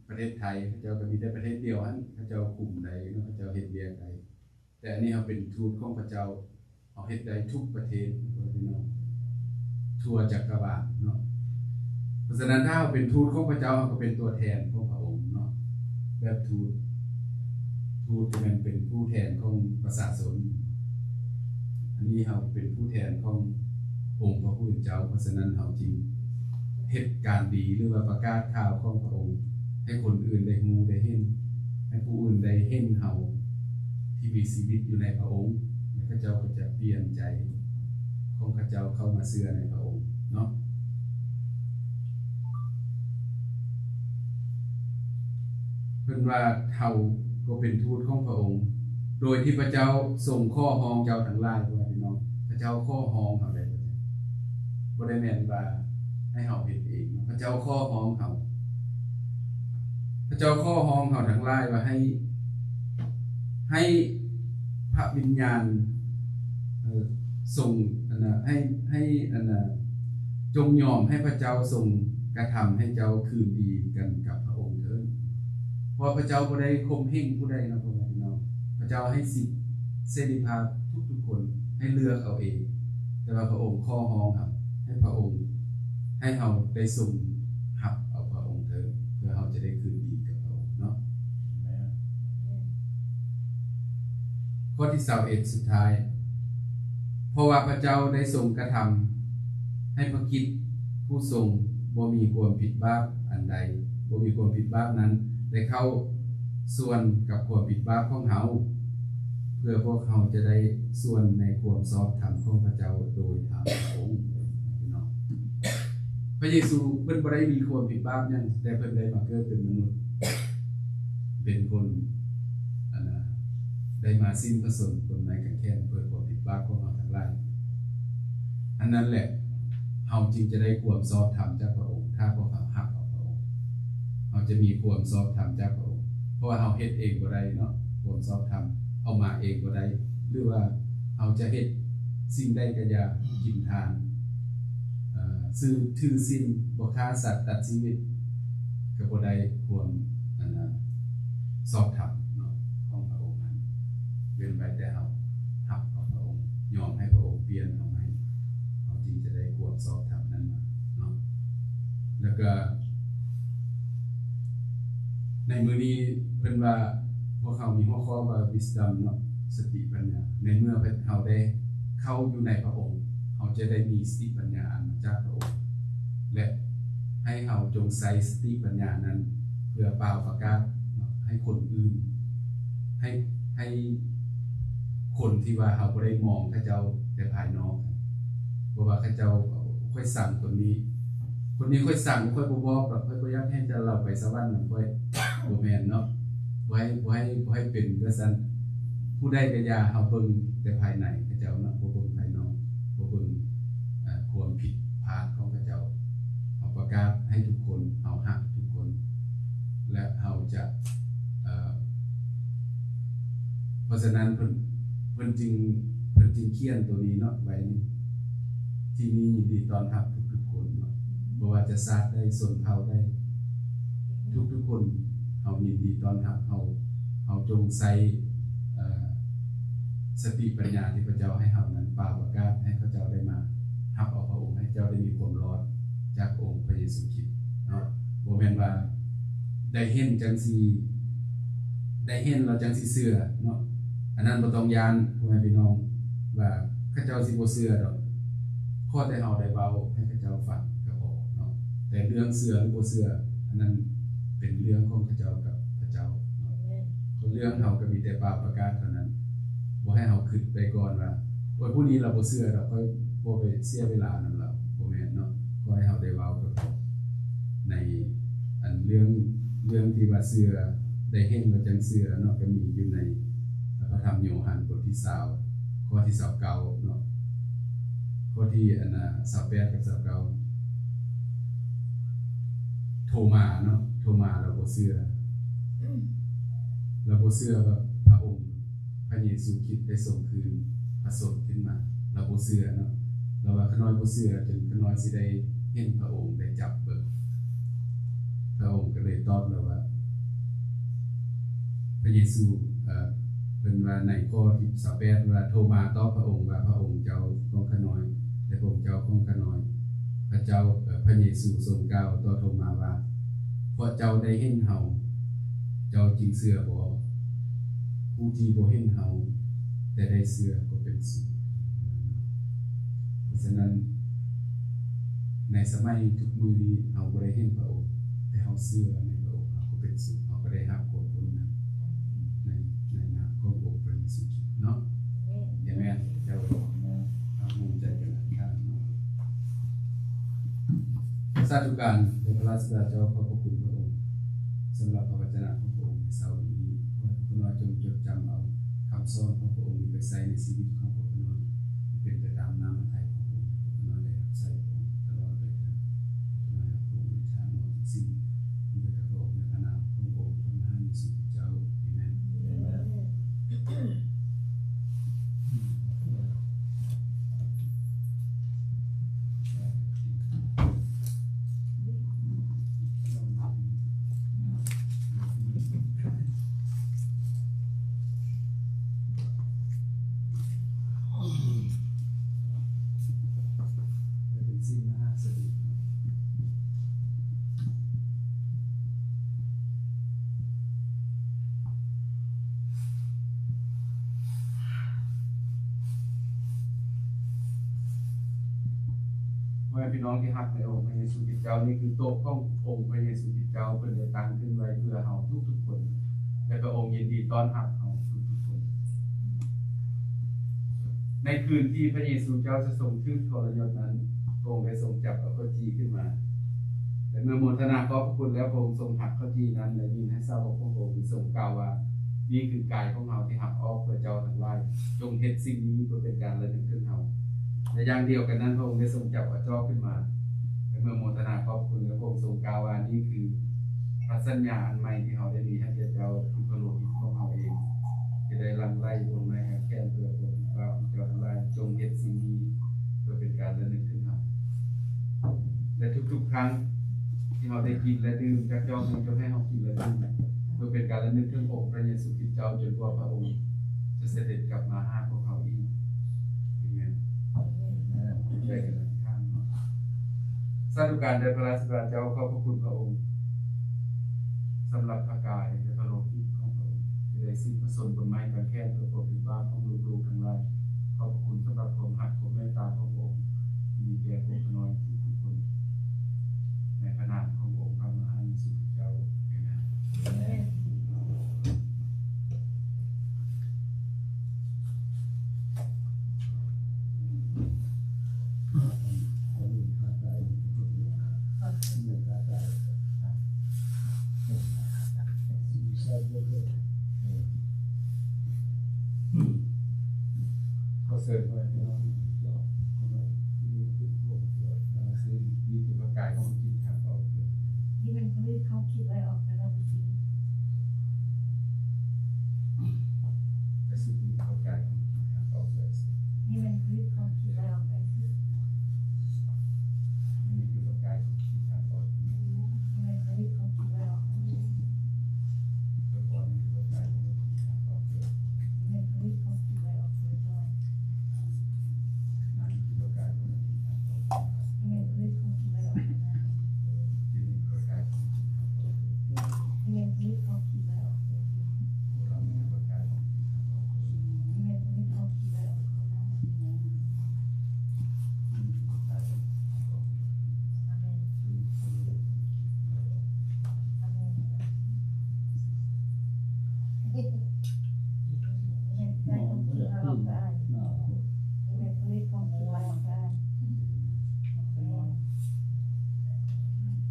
ປະເທດໄທ, ເຂົາເຈົ້າກໍມີແຕ່ປະເທດດຽວຫັ້ນ ເຂົາເຈົ້າຄຸມໄດ້ເນາະ, ເຂົາເຈົ້າເຮັດວຽກໄດ້. ແຕ່ອັນນີ້ເຮົາເປັນທູດຂອງພະເຈົ້າ, ເຮົາເຮັດໄດ້ທຸກປະເທດ ພໍ່ແມ່ພີ່ນ້ອງ, ທົ່ວຈັກກະວານເນາະ. ເພາະສະນັ້ນ ຖ້າເຮົາເປັນທູດຂອງພະເຈົ້າ, ເຮົາກໍເປັນຕົວແທນຂອງພະອົງເນາະ, ແບບທູດ, ທູດກໍແມ່ນເປັນຜູ້ແທນຂອງປະຊາຊົນ. ອັນນີ້ເຮົາເປັນຜູ້ແທນຂອງອົງພະຜູ້ເປັນເຈົ້າ, ເພາະສະນັ້ນ ເຮົາຈຶ່ງເຮັດການດີ ຫຼືວ່າປະກາດຂ່າວຂອງພະອົງໃຫ້ຄົນອື່ນໄດ້ຮູ້ໄດ້ເຫັນ, ໃຫ້ຜູ້ອື່ນໄດ້ເຫັນເຮົາທີ່ມີຊີວິດຢູ່ໃນພະອົງ, ແລະ ເຂົາເຈົ້າກໍຈະປ່ຽນໃຈຂອງເຂົາເຈົ້າເຂົ້າມາເຊື່ອໃນພະອົງເນາະ. ເພິ່ນວ່າ ເຮົາກໍເປັນທູດຂອງພະອົງ ໂດຍທີ່ພະເຈົ້າຊົງຂໍຮ້ອງເຈົ້າທັງຫຼາຍ, ພໍ່ແມ່ພີ່ນ້ອງ, ພະເຈົ້າຂໍຮ້ອງເຮົາໄດ້. ບໍ່ໄດ້ແມ່ນວ່າໃຫ້ເຮົາເຮັດເອງ, ພະເຈົ້າຂໍຮ້ອງເຮົາ. ພະເຈົ້າຂໍຮ້ອງເຮົາທັງຫຼາຍວ່າໃຫ້ ໃຫ້ພະວິນຍານ ເອີ ຊົງ ອັນນ່າ ໃຫ້ ໃຫ້ ອັນນ່າ ຈົ່ງຍອມໃຫ້ພະເຈົ້າຊົງກະທຳໃຫ້ເຈົ້າຄືນດີກັນກັບພະອົງເທີ້ນ. ເພາະວ່າພະເຈົ້າບໍ່ໄດ້ຂົ່ມເຫງຜູ້ໃດເນາະ ພໍ່ແມ່ພີ່ນ້ອງ, ພະເຈົ້າໃຫ້ສິດເສລີພາບທຸກໆຄົນໃຫ້ເລືອກເອົາເອງ, ແຕ່ວ່າພະອົງຂໍຮ້ອງເຮົາ ໃຫ້ພະອົງ ໃຫ້ເຮົາໄດ້ຊົງຮັບເອົາພະອົງເທີ້ນ ເພື່ອເຮົາຈະໄດ້ຄືນດີກັບພະອົງເນາະ. ແມ່ນ. ຂໍ້ທີຊາວເອັດ ສຸດທ້າຍ, ເພາະວ່າພະເຈົ້າໄດ້ຊົງກະທຳໃຫ້ພະຄຣິດຜູ້ຊົງບໍ່ມີຄວາມຜິດບາບອັນໃດ, ບໍ່ມີຄວາມຜິດບາບນັ້ນ ໄດ້ເຂົ້າສ່ວນກັບຄວາມຜິດບາບຂອງເຮົາ, ເພື່ອພວກເຮົາຈະໄດ້ສ່ວນໃນຄວາມຊອບທຳຂອງພະເຈົ້າໂດຍທາງພະອົງ. ພີ່ນ້ອງ, ພະເຢຊູເພິ່ນບໍ່ໄດ້ມີຄວາມຜິດບາບຫຍັງ, ແຕ່ເພິ່ນໄດ້ມາເກີດເປັນມະນຸດ, ເປັນຄົນ ອັນນ່າ ໄດ້ມາສິ້ນພະຊົນບົນໄມ້ກາງແຂນເພື່ອຄວາມຜິດບາບຂອງເຮົາທັງຫຼາຍ. ອັນນັ້ນແຫຼະ ເຮົາຈຶ່ງຈະໄດ້ຄວາມຊອບທຳຈາກພະອົງ. ຖ້າພວກເຮົາຮັບເອົາພະອົງ, ເຮົາຈະມີຄວາມຊອບທຳຈາກພະອົງ, ເພາະວ່າເຮົາເຮັດເອງບໍ່ໄດ້ເນາະ, ຄວາມຊອບທຳເອົາມາເອງບໍ່ໄດ້, ຫຼືວ່າເຮົາຈະເຮັດສິ່ງໃດກໍຢ່າ, ກິນທານ, ເອີ ຖືສິນ, ບໍ່ຂ້າສັດ, ຕັດຊີວິດ, ກໍບໍ່ໄດ້ຄວາມ ອັນນ່າ ຊອບທຳເນາະ ຂອງພະອົງນັ້ນ, ເວັ້ນໄວ້ແຕ່ເຮົາຮັບເອົາພະອົງ, ຍອມໃຫ້ພະອົງປ່ຽນເຮົາໃໝ່, ເຮົາຈຶ່ງຈະໄດ້ຄວາມຊອບທຳນັ້ນມາເນາະ. ແລ້ວກໍໃນມື້ນີ້ເພິ່ນວ່າ ພວກເຮົາມີຫົວຂໍ້ວ່າ wisdom ເນາະ, ສະຕິປັນຍາ. ໃນເມື່ອເຮົາໄດ້ເຂົ້າຢູ່ໃນພະອົງ, ເຮົາຈະໄດ້ມີສະຕິປັນຍາອັນມາຈາກພະອົງ ແລະ ໃຫ້ເຮົາຈົ່ງໃຊ້ສະຕິປັນຍານັ້ນເພື່ອປ່າວປະກາດເນາະ ໃຫ້ຄົນອື່ນ, ໃຫ້ ໃຫ້ຄົນທີ່ວ່າເຮົາບໍ່ໄດ້ມອງເຂົາເຈົ້າແຕ່ພາຍນອກ, ເພາະວ່າເຂົາເຈົ້າ ຂ້ອຍຊັງຄົນນີ້, ຄົນນີ້ຂ້ອຍຊັງ, ຂ້ອຍບໍ່ບອກດອກ, ຂ້ອຍບໍ່ຢາກໃຫ້ເຈົ້າລາວໄປສະຫວັນນຳຂ້ອຍ, ບໍ່ແມ່ນເນາະ, ບໍ່ໃຫ້ ບໍ່ໃຫ້ ບໍ່ໃຫ້ເປັນຈັ່ງຊັ້ນ. ຜູ້ໃດກໍຢ່າ, ເຮົາເບິ່ງແຕ່ພາຍໃນເຂົາເຈົ້າເນາະ, ບໍ່ເບິ່ງພາຍນອກ, ບໍ່ເບິ່ງ ເອີ ຄວາມຜິດພາດຂອງເຂົາເຈົ້າ. ເຮົາປະກາດໃຫ້ທຸກຄົນ, ເຮົາຮັກທຸກຄົນ ແລະ ເຮົາຈະ ເອີ ເພາະສະນັ້ນເພິ່ນ ເພິ່ນຈຶ່ງ ເພິ່ນຈຶ່ງຂຽນໂຕນີ້ເນາະ ໄວ້ນີ້ ທີ່ນີ້ຍິນດີຕ້ອນຮັບທຸກໆຄົນເນາະ. ບໍ່ວ່າຈະຊາດໃດ ຊົນເຜົ່າໃດ ທຸກໆຄົນ ເຮົາຍິນດີຕ້ອນຮັບ. ເຮົາ ເຮົາຈົ່ງໃຊ້ ເອີ ສະຕິປັນຍາທີ່ພະເຈົ້າໃຫ້ເຮົານັ້ນ ປ່າວປະກາດໃຫ້ເຂົາເຈົ້າໄດ້ມາຮັບເອົາພະອົງ, ໃຫ້ເຈົ້າໄດ້ມີຄວາມລອດຈາກອົງພະເຢຊູຄຣິດເນາະ. ບໍ່ແມ່ນວ່າໄດ້ເຫັນຈັ່ງຊິ ໄດ້ເຫັນແລ້ວຈັ່ງຊິເຊື່ອເນາະ. ອັນນັ້ນບໍ່ຕ້ອງຢ້ານ ພໍ່ແມ່ພີ່ນ້ອງ ວ່າເຂົາເຈົ້າຊິບໍ່ເຊື່ອດອກ. ຂໍແຕ່ເຮົາໄດ້ເວົ້າໃຫ້ເຂົາເຈົ້າຟັງກໍພໍເນາະ. ແຕ່ເລື່ອງເຊື່ອຫຼືບໍ່ເຊື່ອ ອັນນັ້ນເປັນເລື່ອງຂອງເຂົາເຈົ້າກັບພະເຈົ້າເນາະ. ເລື່ອງເຮົາກໍມີແຕ່ປ່າວປະກາດເທົ່ານັ້ນ. ບໍ່ໃຫ້ເຮົາຄິດໄປກ່ອນວ່າ ໂອ້ຍ ຜູ້ນີ້ລາວບໍ່ເຊື່ອດອກ, ຂ້ອຍບໍ່ໄປເສຍເວລານຳລາວ. ບໍ່ແມ່ນເນາະ. ຂໍໃຫ້ເຮົາໄດ້ເວົ້າກັບເຂົາໃນອັນເລື່ອງ ເລື່ອງທີ່ວ່າເຊື່ອ ໄດ້ເຫັນແລ້ວຈັ່ງເຊື່ອເນາະ, ກໍມີຢູ່ໃນພະທຳໂຍຮັນບົດທີຊາວ ຂໍ້ທີຊາວເກົ້າເນາະ, ຂໍ້ທີ່ອັນນ່າ ຊາວແປດກັບຊາວເກົ້າ. ໂທມາເນາະ, ໂທມາລາວບໍ່ເຊື່ອ, ລາວບໍ່ເຊື່ອວ່າພະອົງ ພະເຢຊູຄຣິດໄດ້ຊົງຄືນພະຊົນຂຶ້ນມາ. ລາວບໍ່ເຊື່ອເນາະ, ລາວວ່າຂ້ານ້ອຍບໍ່ເຊື່ອຈົນຂ້ານ້ອຍຊິໄດ້ເຫັນພະອົງ, ໄດ້ຈັບເບິ່ງ. ພະອົງກໍເລີຍຕອບລາວວ່າ ພະເຢຊູ ເອີ ເພິ່ນວ່າໃນຂໍ້ທີຊາວແປດວ່າ ໂທມາຕອບພະອົງວ່າ ພະອົງເຈົ້າຂອງຂ້ານ້ອຍ ແລະ ພະອົງເຈົ້າຂອງຂ້ານ້ອຍ. ພະເຈົ້າ ເອີ ພະເຢຊູຊົງກ່າວຕໍ່ໂທມາວ່າ ເພາະເຈົ້າໄດ້ເຫັນເຮົາ ເຈົ້າຈຶ່ງເຊື່ອບໍ? ຜູ້ທີ່ບໍ່ເຫັນເຮົາ ແຕ່ໄດ້ເຊື່ອກໍເປັນສຸກ. ເພາະສະນັ້ນ ໃນສະໄໝທຸກມື້ນີ້ ເຮົາບໍ່ໄດ້ເຫັນພະອົງ, ແຕ່ເຮົາເຊື່ອໃນພະອົງ, ເຮົາກໍເປັນສຸກ, ເຮົາກໍໄດ້ຮັບຄວາມພົ້ນນະ ໃນ ໃນນາມຂອງອົງພະເຢຊູຄຣິດເນາະ. ເອເມນ. ເຈົ້າ ເຮົາຮ່ວມໃຈກັນອະທິຖານເນາະ. ສາທຸການແດ່ພະລາຊະບິດາເຈົ້າ, ຂອບພະຄຸນພະອົງສຳລັບພະວະຈະນະຂອງພະອົງໃນເຊົ້າມື້ນີ້. ຂໍໃຫ້ພວກຂ້ານ້ອຍຈົ່ງຈົດຈຳເອົາຄຳສອນຂອງພະອົງນີ້ໄປໃຊ້ໃນຊີວິດຂອງພວກຂ້ານ້ອຍ ໃຫ້ເປັນໄປຕາມນ້ຳພະໄທຂອງພະອົງ, ໃຫ້ພວກຂ້ານ້ອຍໄດ້ຮັບໃຊ້ພະອົງຕະຫຼອດໄປເທີ້ນ. ພວກຂ້ານ້ອຍຮັບພະອົງເປັນທາດໜ້ອຍທຸກສິ່ງ, ເພື່ອກັບພະອົງໃນພະນາມຂອງອົງພະມະຫາເຢຊູຄຣິດເຈົ້າ. ເອເມນ. ເອເມນ. ເປັນສິ່ງມະຫາສະເດດເນາະ. ພໍ່ແມ່ພີ່ນ້ອງທີ່ຮັກໃນອົງພະເຢຊູຄຣິດເຈົ້າ, ນີ້ຄືໂຕະຂອງອົງພະເຢຊູຄຣິດເຈົ້າ, ເພິ່ນໄດ້ຕັ້ງຂຶ້ນໄວ້ເພື່ອເຮົາທຸກໆຄົນ ແລະ ພະອົງຍິນດີຕ້ອນຮັບເຮົາທຸກໆຄົນ. ໃນຄືນທີ່ພະເຢຊູເຈົ້າຈະຊົງຖືກທໍລະຍົດນັ້ນ, ພະອົງໄດ້ຊົງຈັບເອົາເຂົ້າຈີ່ຂຶ້ນມາ ແລະ ເມື່ອໂມທະນາຂອບພະຄຸນແລ້ວ, ພະອົງຊົງຫັກເຂົ້າຈີ່ນັ້ນ ແລະ ຍື່ນໃຫ້ສາວົກຂອງພະອົງ, ແລະ ຊົງກ່າວວ່າ, ນີ້ຄືກາຍຂອງເຮົາທີ່ຫັກອອກເພື່ອເຈົ້າທັງຫຼາຍ, ຈົ່ງເຮັດສິ່ງນີ້ເພື່ອເປັນການລະນຶກເຖິງເຮົາ. ແລະ ຢ່າງດຽວກັນນັ້ນ, ພະອົງໄດ້ຊົງຈັບເອົາຈອກຂຶ້ນມາ ແລະ ເມື່ອໂມທະນາຂອບຄຸນແລ້ວ, ພະອົງຊົງກ່າວວ່າ, ນີ້ຄືພະສັນຍາອັນໃໝ່ທີ່ເຮົາໄດ້ມີໃຫ້ແກ່ເຈົ້າ, ຄືພະໂລຫິດຂອງເຮົາເອງ ທີ່ໄດ້ຫຼັ່ງໄຫຼບົນໄມ້ກາງແຂນ ເພື່ອຄວາມຜິດບາບຂອງເຈົ້າທັງຫຼາຍ. ຈົ່ງເຮັດສິ່ງນີ້ເພື່ອເປັນການລະນຶກເຖິງເຮົາ. ແລະ ທຸກໆຄັ້ງທີ່ເຮົາໄດ້ກິນ ແລະ ດື່ມຈາກຈອກນີ້, ຈົ່ງໃຫ້ເຮົາກິນ ແລະ ດື່ມ ເພື່ອເປັນການລະນຶກເຖິງອົງພະເຢຊູຄຣິດເຈົ້າ, ຈົນກວ່າພະອົງຈະສະເດັດກັບມາຫາພວກເຮົາອີກ. ເອເມນ. ເອເມນ. ໃຈກັນອະທິຖານເນາະ. ສາທຸການແດ່ພະລາຊະບິດາເຈົ້າ, ຂອບພະຄຸນພະອົງ ສຳລັບພະກາຍ ແລະ ພະໂລຫິດຂອງພະອົງ ທີ່ໄດ້ສິ້ນພະຊົນບົນໄມ້ກາງແຂນ ເພື່ອຄວາມຜິດບາບຂອງລູກໆທັງຫຼາຍ. ຂອບພະຄຸນສຳລັບຄວາມຮັກ ຄວາມເມດຕາຂອງພະອົງ ທີ່ມີແກ່ພວກຂ້ານ້ອຍທຸກໆຄົນ, ໃນພະນາມຂອງອົງພະມະຫາເຢຊູຄຣິດເຈົ້າ. ເອເມນ. ຂໍເຊີນພໍ່ແມ່ພີ່ນ້ອງ ນີ້ຄືພະກາຍຂອງຈິດທາງອອກ. ນີ້ແມ່ນຄືຄວາມຄິດໄລ່ອອກໄປແລ້ວ. ໄປສຸດນີ້ຄືພະກາຍຂອງຈິດທາງອອກ. ນີ້ແມ່ນຄືຄວາມຄິດໄລ່ອອກໄປ. ນີ້ຄືພະກາຍຂອງຈິດ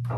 ຂໍ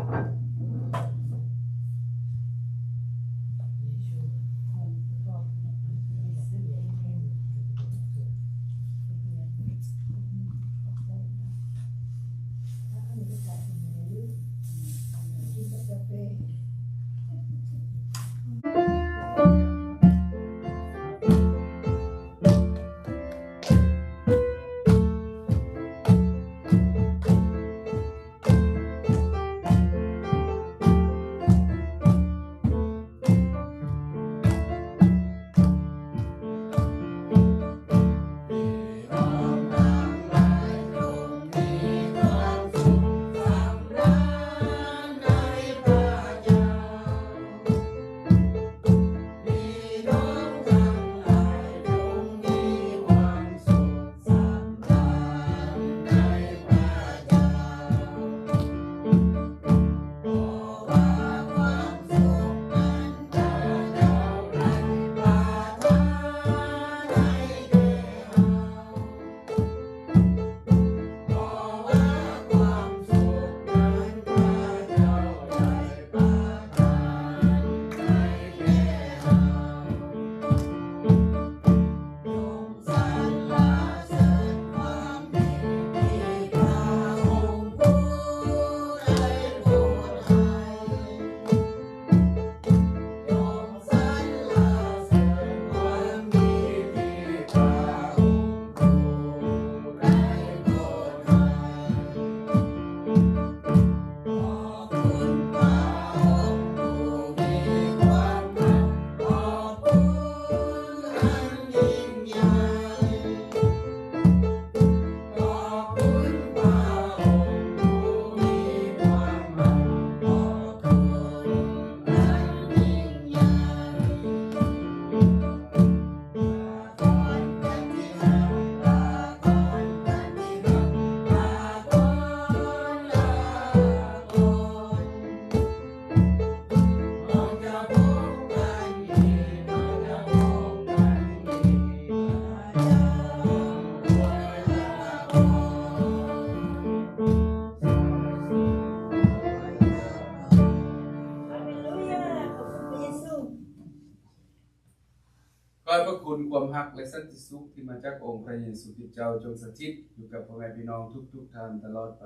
ໃຫ້ພະຄຸນ ຄວາມຮັກ ແລະ ສັນຕິສຸກທີ່ມາຈາກອົງພະເຢຊູຄຣິດເຈົ້າ ຈົ່ງສະຖິດຢູ່ກັບພໍ່ແມ່ພີ່ນ້ອງທຸກໆທ່ານຕະຫຼອດໄປ.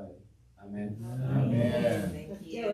ອາເມນ. ອາເມນ.